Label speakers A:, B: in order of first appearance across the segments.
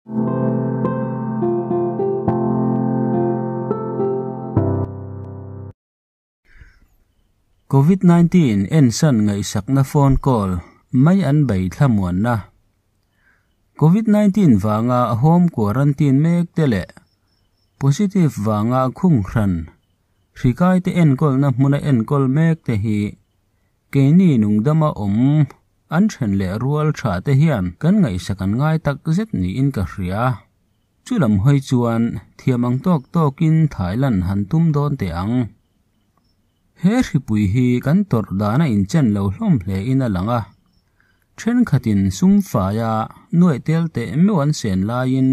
A: Covid 19 ensan ngaihsakna phone call mai an bei thlamuanna. Covid 19 vanga home quarantine mek te leh positive vanga khung hran hri kai te enkawlna hmuna enkawl mek te hi keini nungdama awm an then leh rual tha te hian kan ngaihsak an ngai tak zet niin ka hria. Chulam hawi chuan thiam ang tawk tawkin Thailand han tum dawn teh ang. He hripui hi kan tawrh dana inchen lo hlawm hle in a lang a. Thenkhatin sum faia nuaih tel teh meuh an sen laiin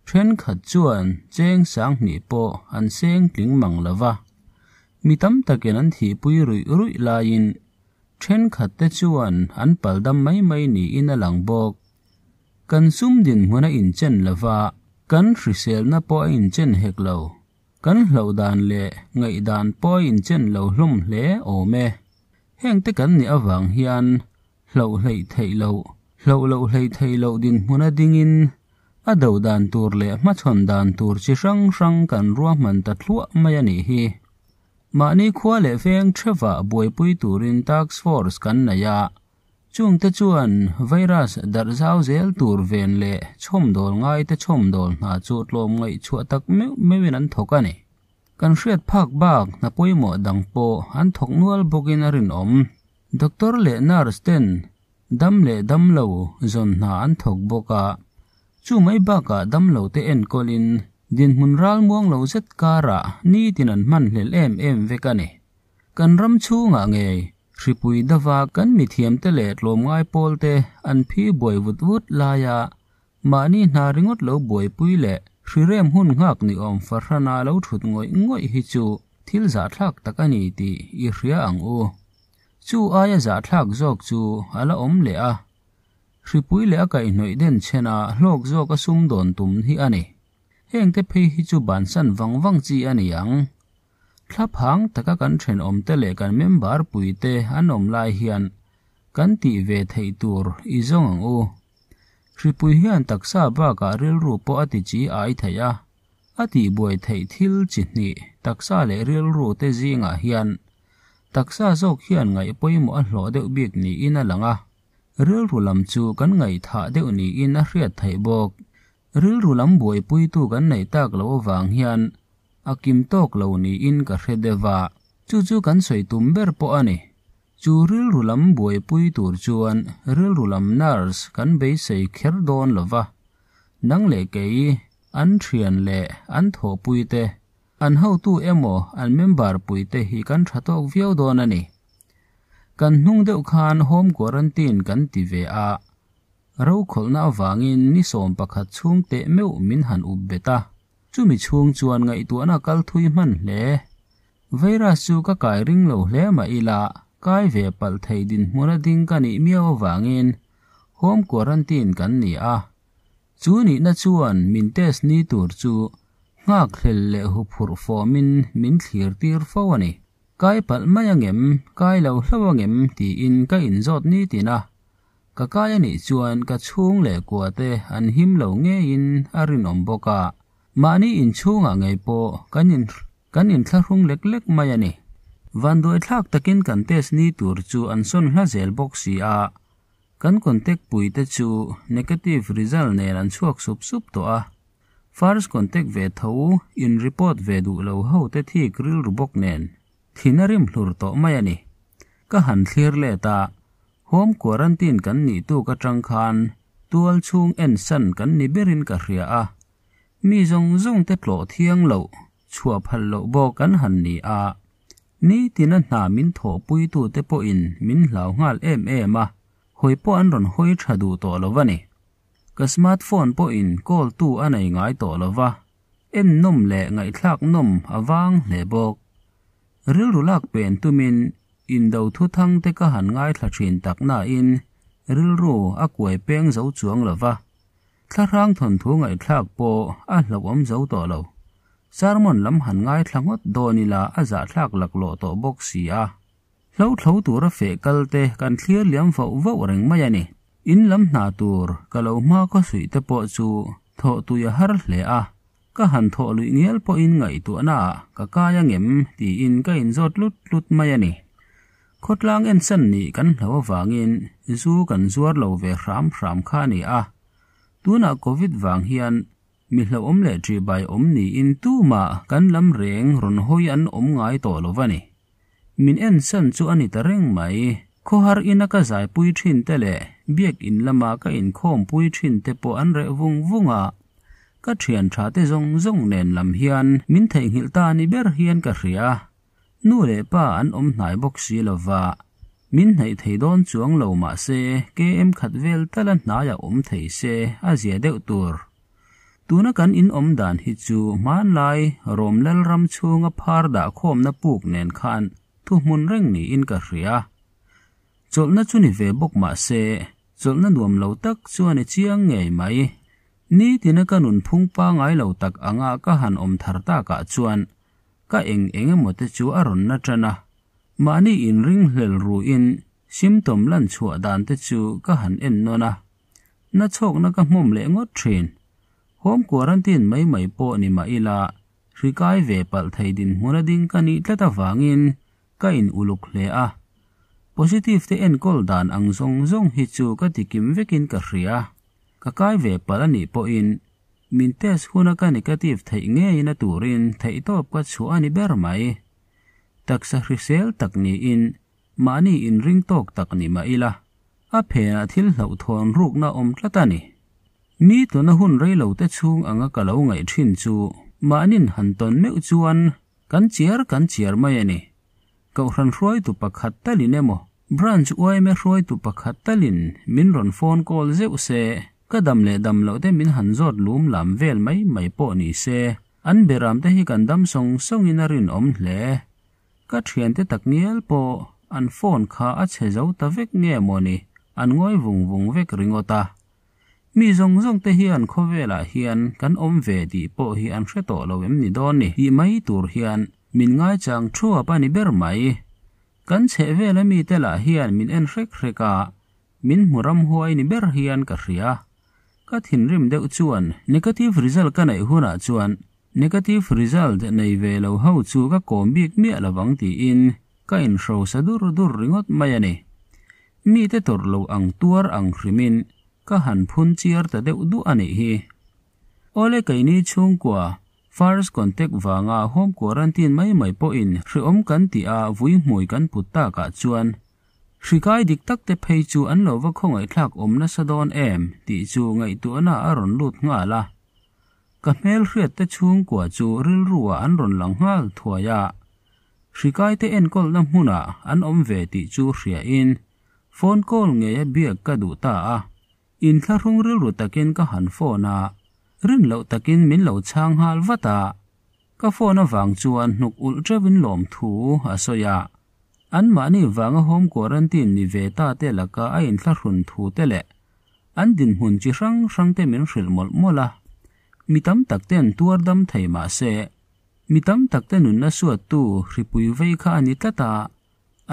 A: thenkhat chuan cheng 2000 pawh an seng tling mang lova. Mi tam takin an thihpui ruih ruih laiin thenkhat te chuan an paldam mai mai niin a lang bawk. Kan sum din hmuna inchen lova, kan hriselna pawh a inchen hek lo. Kan hloh dan leh ngaih dan pawh a inchen lo hlawm hle awm e. Heng te kan nih avang hian hloh hleih theih loh, hloh loh hleih theih loh dinhmuna dingin a do dan tur leh hmachhawn dan tur chi hrang hrang kan ruahman ta thluah mai a nih hi. Mahni khua leh veng theuhah buaipui turin task force kan nei a, chungte chuan virus darh zau zel tur ven leh chhawmdawl ngaite chhawmdawl hna chu tlawm ngaihchhuah tak meuh meuhin an thawk a ni. Kan hriat phak bak hna pawimawh dang pawh an thawk nual bawkin a rinawm. Doctor leh nurse ten dam leh dam lo zawn hna an thawk bawk a, chu mai bakah dam lo te enkawlin dinhmun ral muang lo zet karah nitin an hman hlel em em vek a ni. Kan ram chhungah ngei hripui dava kan mithiam te leh tlawmngai pawl te an phi buai vut vut laia mahni hna ringawt lo buaipui leh hrirem hun nghak ni awm fahrana lo thut ngawih ngawih hi chu thil zahthlak tak a ni tih i hria ang u. Chu aia zahthlak zawk chu a la awm leh a, hripui leh a kaihhnawih den chhena hlawk zawk a sum dawn tum hi a ni. Heng te phei hi chu bansan vang vang chi a ni ang. Thlaphang taka kan thenawm te leh kan member pui te an awm lai hian kan tih ve theih tur i zawng ang u. Hripui hian taksa bakah rilru pawh a ti chi ai theih a, a tihbuai theih thil chi hnih taksa leh rilru te zingah hian taksa zawk hian ngaih pawimawh a hlawh deuh bik niin a lang a, rilru lam chu kan ngaihthah deuh niin a hriat theih bawk. Rilru lam buaipuitu kan neih tak loh avang hian a kim tawk lo niin ka hre deuh a, chu chu kan sawi tum ber pawh a ni. Chu rilru lam buaipui tur chuan rilru lam nurse kan beisei kher dawn lova, nang leh kei, an thian leh an thawhpui te, an hotu emaw an member pui te hi kan tha tawk viau dawn a ni. Kan hnung deuh khan home quarantine kan ti ve a, rokhawlhna avangin ni 11 chhung teh meuh min han up bet a, chumi chhung chuan ngaihtuahna kal thui hman hle. Virus chu ka kai ring lo hle mah ila, kai ve palh thei dinhmuna ding ka nih miau avangin home quarantine kan ni a. Chu nihna chuan min test ni tur chu nghak hlel leh huphurh fawmin min thlir tir fo a ni. Kai palh mai angem, kai lo hlo angem tiin ka inzawt ni tin a. Ka kai a nih chuan ka chhung leh kua te an him lo ngeiin a rinawm bawk a. Mahni inchhungah ngei pawh kan in kan inthlahrung lek lek mai a ni. Vanduai thlak takin kan test ni tur chu an sawn hla zel bawk si a, kan contact pui te chu negative result nen an chhuak sup sup tawh a. First contact ve tho in report ve duh lo ho te thik rilru bawk nen thin a rim hlur tawh mai a ni. Ka han thlir let a, home quarantine kan nih tuk atang khan tual chhung ensan kan ni berin ka hria a. Mi zawng zawng te tlawh thiang loh, chhuah phal loh bawk kan han ni a. Ni tina hna min thawhpui tu te pawhin min hlau nghal em em a, hawi pawh an rawn hawi tha duh tawh lo a ni. Ka smartphone pawhin call tu a nei ngai tawh lova, en nawm leh ngaihthlak nawm a vang hle bawk. Rilru lak pen tumin indo thu thang te ka han ngaithla thin tak nain rilru a kuai peng zo chuang lova, thlahrang thawn thu ngaihthlak pawh a hlauhawm zo tawh lo. Sermon lam han ngaithla ngawt dawn ila a zahthlak laklawh tawh bawk si a. Hlo thlo tura feh kal te kan thlir liam vauh vauh reng mai a ni. In lam hna tur ka lo hma khaw suih te pawh chu Thawh tui a har hle a, ka han thawh luih ngial pawhin ngaihtuahna ah ka kai angem tiin ka inzawt tlut tlut mai a ni. Khawtlang ensan nih kan hlo avangin zu kan zuar lo ve hram hram kha a ni a, tunah Covid vang hian mi hlauhawm leh ṭihbai awm niin tumah kan lam reng rawn hawi an awm ngai tawh lo va ni. Min ensan chu a ni ta reng mai. Khawhar ina ka zaipui ṭhin te leh biakin lama ka inkhawmpui ṭhin te pawh an reh vung vung a, ka ṭhian ṭha te zawng zawng nen lam hian min theihnghilh ta ni ber hian ka hria. Nu leh pa an awm hnai bawk si lo va, min hnaih thei dawn chuang lo mah se KM khat vel tala hnaiah awm thei se a zia deuh tur. Tuna kan in awm dan hi chu hmanlai Rom Lalram chhunga phar dah khawmna puk nen khan thuhmun reng niin ka hria. Chawlhna chu ni ve bawk mah se chawlhna nuam lo tak chu a ni chiang ngei mai. Nitina ka nunphung pangai lo tak anga ka han awm thar takah chuan Ka eng eng emaw te chu a rawn na tan a, mahni inringhlel ruin symptom lan chhuah dan te chu ka han en nawn a, na chhawkna ka hmawm leh ngawt thin. Home quarantine mai mai pawh ni mah ila, hri kai ve palh thei dinhmun a ding ka nih tlat avangin ka in uluk hle a. Positive te enkawl dan ang zawng zawng hi chu ka ti kim vekin ka hria. Ka kai ve palh a nih pawhin Min test huna ka negative theih ngeina turin theihtawp ka chhuah a ni ber mai. Taksa hrisel tak niin mahni inring tawk tak ni mah ila, a phenah thil hlauhthawn rukna awm tlat a ni. Mi tuna hun reilo te chhung anga ka lo ngaih thin chu mahnin han tawn meuh chuan kan chiar kan chiar mai a ni. Kohhran hruaitu pakhat talin emaw, Branch yma hruaitu pakhat talin min rawn phone call zeuh se, ka dam leh dam loh te min han zawt lum lam vel mai mai pawh ni se, an beram te hi kan dam sawng sawngin a rinawm hle. Ka thiante takngial pawh an phone kha a chhe zo ta vek nge mawni, an ngawi vung vung vek ringawt a. Mi zawng zawng te hian khawvelah hian kan awm ve tih pawh hi an hre tawh lo em ni dawn ni tih mai tur hian min ngaichang thuap a ni ber mai. Kan chhehvela mite lah hian min en hrek hrek a, min hmu ramhuai ni ber hian ka hria. Ka thinrim deuh chuan negative result ka neih hunah chuan negative result nei ve lo ho chu ka kawm bik miah lovang tiin ka inhrosa dur dur ringawt mai a ni. Mite tawrh lo ang tuar ang hrimin ka han phun chiar ta deuh duah a nih hi. Awle keini chhungkua first contact vanga home quarantine mai mai pawhin hreawm kan tih a vui hmui kan put takah chuan hri kai dik tak te phei chu an lo va khawngaihthlak awm nasa dawn em tih chu ngaihtuahna a rawn lut nghal a. Ka hmelhriat te chhungkua chu rilru ah an rawn lang nghal thuai a. Hrikaite enkawlna hmunah an awm ve tih chu hriain phone call ngeia biak ka duh ta a, inthlahrung rilru takin ka han phone a, rin loh takin min lo chhang nghal vat a, ka phone avang chuan hnuk ulh teuhin lawmthu a sawi a, anmahni vanga home quarantine ni ve ta te laka a inthlahrun thu te leh an dinhmun chi hrang hrang te min hrilh mawlh mawlh a, mi tam tak ten tuar dam thei mah se Mi tam tak te nunna suattu hripui vei kha a ni tlat a,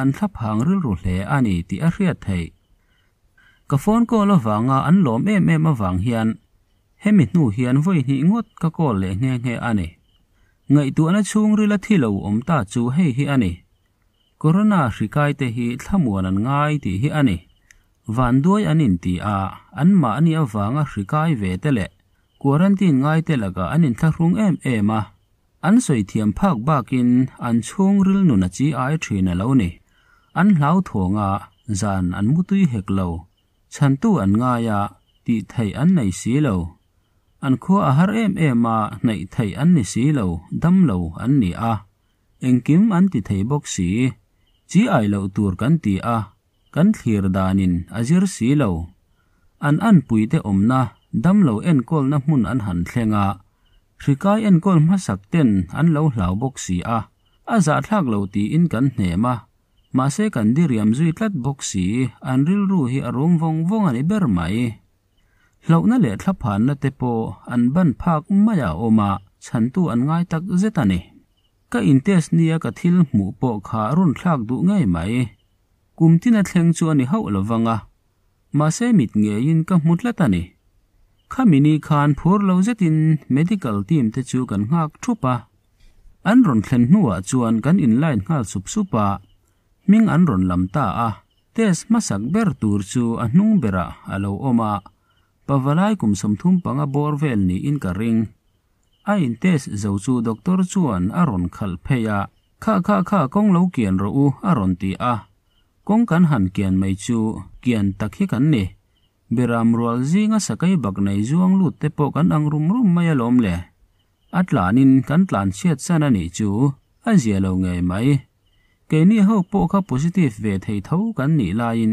A: an thlaphang rilru hle a ni tih a hriat theih. Ka phone call avanga an lawm em em avang hian hemi hnu hian vawi hnih ngawt ka call leh nghe nghe a ni. Ngaihtuahna chhungrila thi lo awm ta chu hei hi a ni. Corona hri kai te hi thlamuan an ngai tih hi a ni. Vanduai an inti a, anmahni avanga hri kai ve te leh Quarantine ngaite lakah an inthlahrung em em a, an sawi thiam phak bakin an chhungril nun a chi ai thin a lo ni. An hlauthawng a, zan an mutui hek lo, chhantu an ngai a, tih theih an nei si lo. An khua a har em em a, hnaih theih an ni si lo, dam lo an ni a. Engkim an ti thei bawk si. Chi ai loh tur kan ti a, kan thlir danin a zir si lo. An anpuite awmna damlo enkawlna hmun an han thleng a, hrikai enkawl hmasak ten an lo hlau bawk si a, a zahthlak lo tiin kan hnem a, mahse kan diriam zui tlat bawk si, an rilru hi a rum vawng vawng a ni ber mai. Hlauhna leh thlaphanna te pawh an ban phak maiah a awm a, chhantu an ngai tak zet a ni. Ka intest nia ka thil hmuh pawh kha run thlak duh ngei mai. Kum tina thleng chu a ni hauh lovang a, mahse mit ngeiin ka hmu tlat a ni. Khami ni khan phur lo zetin medical team te chu kan nghak thup a. An rawn thlen hnuah chuan kan in line nghal sup sup a, hming an rawn lam ta a. Test hmasak ber tur chu a hnung berah a lo awm a, pavalai kum 35 bawr vel niin ka ring. A in test zo chu doctor chuan a rawn khalh phei a, Kha kha kha kawng lo kian rawh u a rawn ti a. Kawng kan han kian mai chu kian tak hi kan ni. Beram rual zinga sakei bak nei zuang lut te pawh kan ang rum rum mai alawm le. A tlanin kan tlan chhiat san a nih chu a zia lo ngei mai. Keini ho pawh kha positive ve thei tho kan nih laiin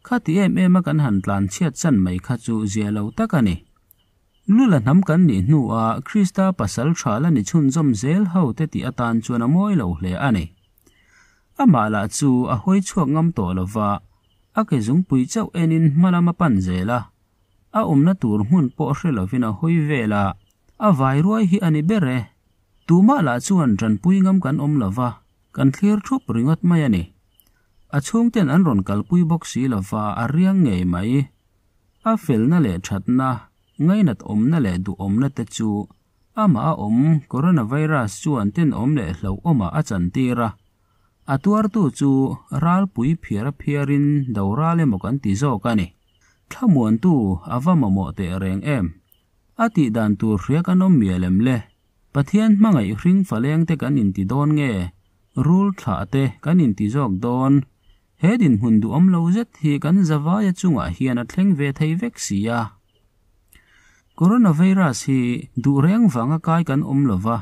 A: khati em em a kan han tlan chhiat san mai kha chu zia lo tak a ni. Lula hnam kan nih hnuah Krista pasal tha la ni chhunzawm zel ho te tih atan chuan a mawi lo hle a ni. Amah lah chu a hawi chhuak ngam tawh lova, a ke zungpui chauh enin hma lam a pan zel a. A awmna tur hmun pawh hre lovin a hawi vel a, a vai ruai hi a ni ber e. Tumah lah chuan tanpui ngam kan awm lova, kan thlir thup ringawt mai a ni. A chhungten an rawn kalpui bawk si lova, a riang ngei mai. A felna leh thatna, ngainat awmna leh duhawmna te chu amah a awm coronavirus chuan tenawm leh hlauhawmah a chantir a. A tuartu chu ralpui phiar a phiarin do ral emaw kan ti zawk a ni. Thlamuantu a va mamawh teh reng em? A tih dan tur hria kan awm mial em le? Pathian hmangaih hring faleng te kan inti dawn nge? Rul thlah te kan inti zawk dawn? He dinhmun duhawm lo zet hi kan zavaia chungah hian a thleng ve thei vek si a. Coronavirus hi duh reng vanga kai kan awm lo va,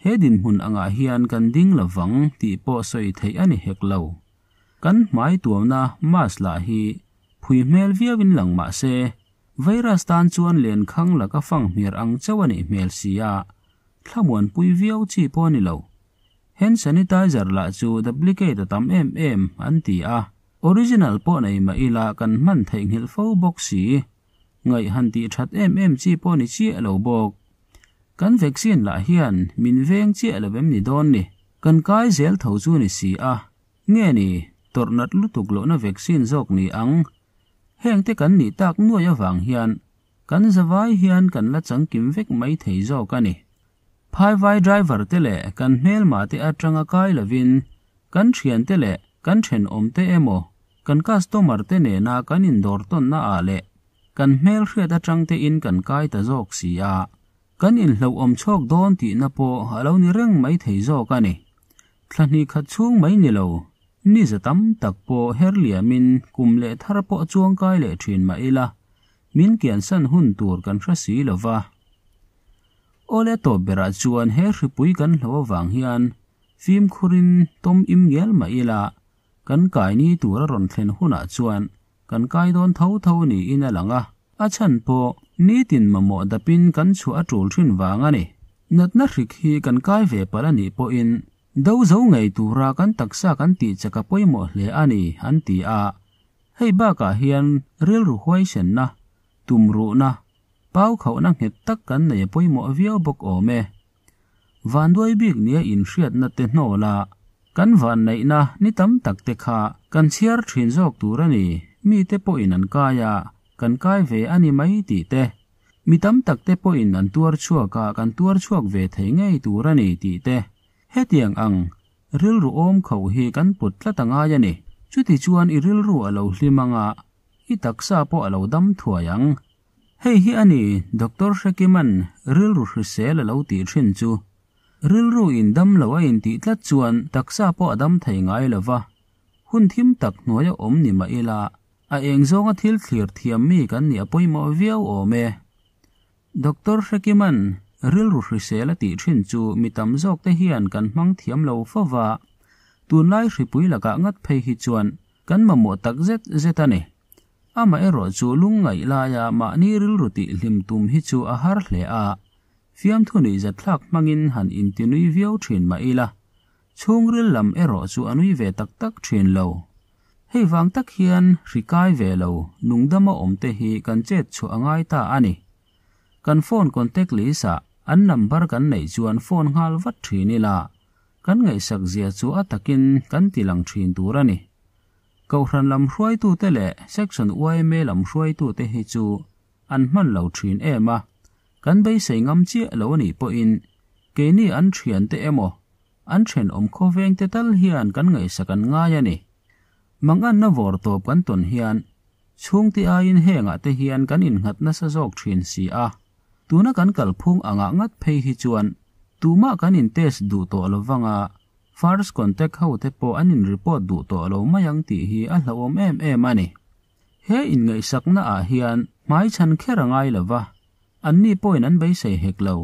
A: he dinhmun angah hian kan ding lo vang tih pawh sawi theih a ni hek lo. Kan hmai tuamna mask lah hi phui hmel viauin lang mah se, virus tan chuan lenkhang laka fang hmer ang chauh a nih hmel si a, thlamuanpui viau chi pawh a ni lo. Hand sanitizer lah chu duplicate a tam em em an ti a, original pawh nei mah ila kan hman theihnghilh fo bawk si. Ngaih han tih that em em chi pawh ni chiah lo bawk. Kan vaccine lah hian min veng chiah lo em ni dawn ni? Kan kai zel tho chu ni si a, nge ni tawrh nat lutuk lohna vaccine zawk ni ang? Heng te kan nih tak nuai avang hian kan zavai hian kan la changkim vek mai thei zawk a ni. Phaivai driver te leh kan hmelma te atanga kai lovin kan thian te leh kan thenawm te emaw kan customer te nena kan indawr tawnna ah leh kan hmelhriat atang te in kan kai ta zawk si a, kan inhlauhawm chhawk dawn tihna pawh a lo ni reng mai thei zawk a ni. Thla hnih khat chhung mai ni lo, ni za tam tak pawh her liamin kum leh thar pawh chuang kai leh thin mah ila, min kiansan hun tur kan hre si lo va. Awle tawp berah chuan he hripui kan hlo avang hian fimkhurin tawm im ngel mah ila, kan kai ni tur a rawn thlen hunah chuan kan kai dawn tho tho niin a lang a, a chhan pawh nitin mamawh dapin kan chhuah a tul thin vang a ni. Natna hrik hi kan kai ve palh a nih pawhin do zo ngei tura kan taksa kan tih chak a pawimawh hle a ni, an ti a. Hei bakah hian rilru huaisenna, tumruhna, pau khauhna nghet tak kan nei a pawimawh viau bawk awm e. Vanduai bik nia inhriatna te hnawla kan vanneihna ni tam tak te kha kan chhiar thin zawk tur a ni, mite pawhin an kai a, kan kai ve a ni mai tih te, mi tam tak te pawhin an tuar chhuak a, kan tuar chhuak ve thei ngei tur a ni tih te, hetiang ang rilru awm kho hi kan put tlat a ngai a ni. Chutichuan i rilru a lo hlim ang a, i taksa pawh a lo dam thuai ang. Hei hi a ni Doctor Hrekiman rilru hrisel a lo tih thin chu. Rilru in dam lo a intih tlat chuan taksa pawh a dam thei ngai lo va, hun thim tak hnuaia awm ni mah ila, a eng zawnga thil thlir thiam mi kan nih a pawimawh viau awm e. Doctor Hrekiman rilru hrisel a tih thin chu mi tam zawk te hian kan hmang thiam lo fo va, tunlai hripui lakah ngat phei hi chuan kan mamawh tak zet zet a ni. Amaherawhchu lungngaih laia mahni rilru tih hlim tum hi chu a har hle a, fiamthu nuih zatthlak hmangin han intinui viau thin mah ila, chhungril lam erawh chu a nui ve tak tak thin lo. Hei vang tak hian hri kai ve lo, nungdama awm te hi kan chet chhuah a ngai ta a ni. Kan phone contact list ah an number kan neih chuan phone nghal vat thin ila, kan ngaihsak zia chu a takin kan ti lang thin tur a ni. Kohhran lam hruaitute leh Section yma lam hruaitute hi chu an hman lo thin em a, kan beisei ngam chiah lo a nih pawhin keini an thiante emaw an thenawm khawvengte tal hian kan ngaihsak an ngai a ni. Manganna vawr tawp kan tawn hian chhungte aiin hengah te hian kan innghat nasa zawk thin si a, tuna kan kalphung angah ngat phei hi chuan tumah kan in test duh tawh lovang a, first contact ho te pawh an in report duh tawh lo mai ang tih hi a hlauhawm em em a ni. He inngaihsakna ah hian hmaichhan kher a ngai lova, anni pawhin an beisei hek lo.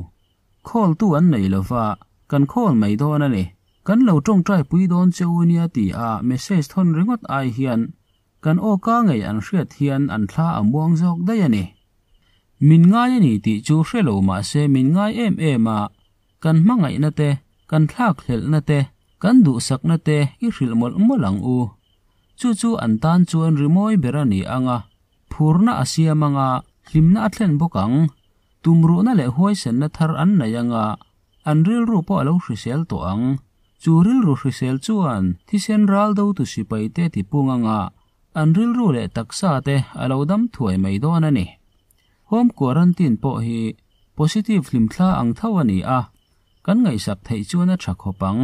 A: Call tu an nei lova, kan call mai dawn a ni. Kan lo tawngtai pui dawn che u nia ti a message thawn ringawt ai hian kan aw ka ngei an hriat hian an thla a muang zawk daih a ni. Min ngai a ni tih chu hre lo mah se min ngai em em a, kan hmangaihna te, kan thlakhlelhna te, kan duhsakna te i hrilh mawlh mawlh ang u. Chu chu an tan chuan rimawi ber a ni ang a, phurna a siam ang a, hlimna a thlen bawk ang. Tumruhna leh huaisenna thar an nei ang a, an rilru pawh a lo hrisel tawh ang. Chu rilru hrisel chuan thisen ral dotu sipai te tipung ang a, an rilru leh taksa te a lo dam thuai mai dawn a ni. Home quarantine pawh hi positive hlimthla ang tho a ni a, kan ngaihsak theih chuan a tha khawp ang.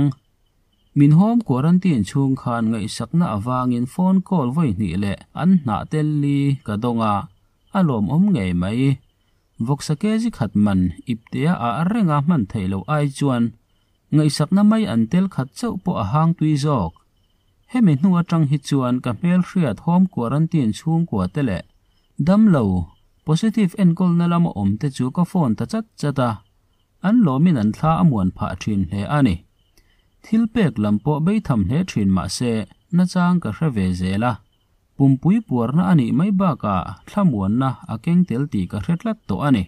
A: Min home quarantine chhung khan ngaihsakna avangin phone call vawi hnih leh an hnah tel li ka dawng a, a lawmawm ngei mai. Vawksa kg khat man iptea a renga hman theih loh ai chuan ngaihsakna mai an tel khat chauh pawh a hang tui zawk. Hemi hnu atang hi chuan ka hmelhriat home quarantine chhungkua te leh damlo positive enkawlna lama awm te chu ka phone ta chat chat a, an lawmin an thla a muan phah thin hle a ni. Thil pek lam pawh beitham hle thin mah se nachang ka hre ve zel a, pumpui puarna a nih mai bakah thlamuanna a keng tel tih ka hre tlat tawh a ni.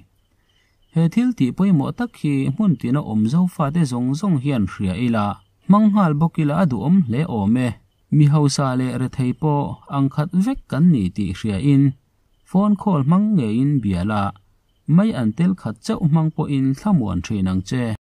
A: He thil tih pawimawh tak hi hmun tina awm Zofate zawng zawng hian hria ila, hmang nghal bawk ila a duhawm hle awm e. Mi hausa leh rethei pawh ang khat vek kan ni tih hriain phone call hmang ngeiin bia la, mai an tel khat chauh hmang pawhin thlamuan thin ang che.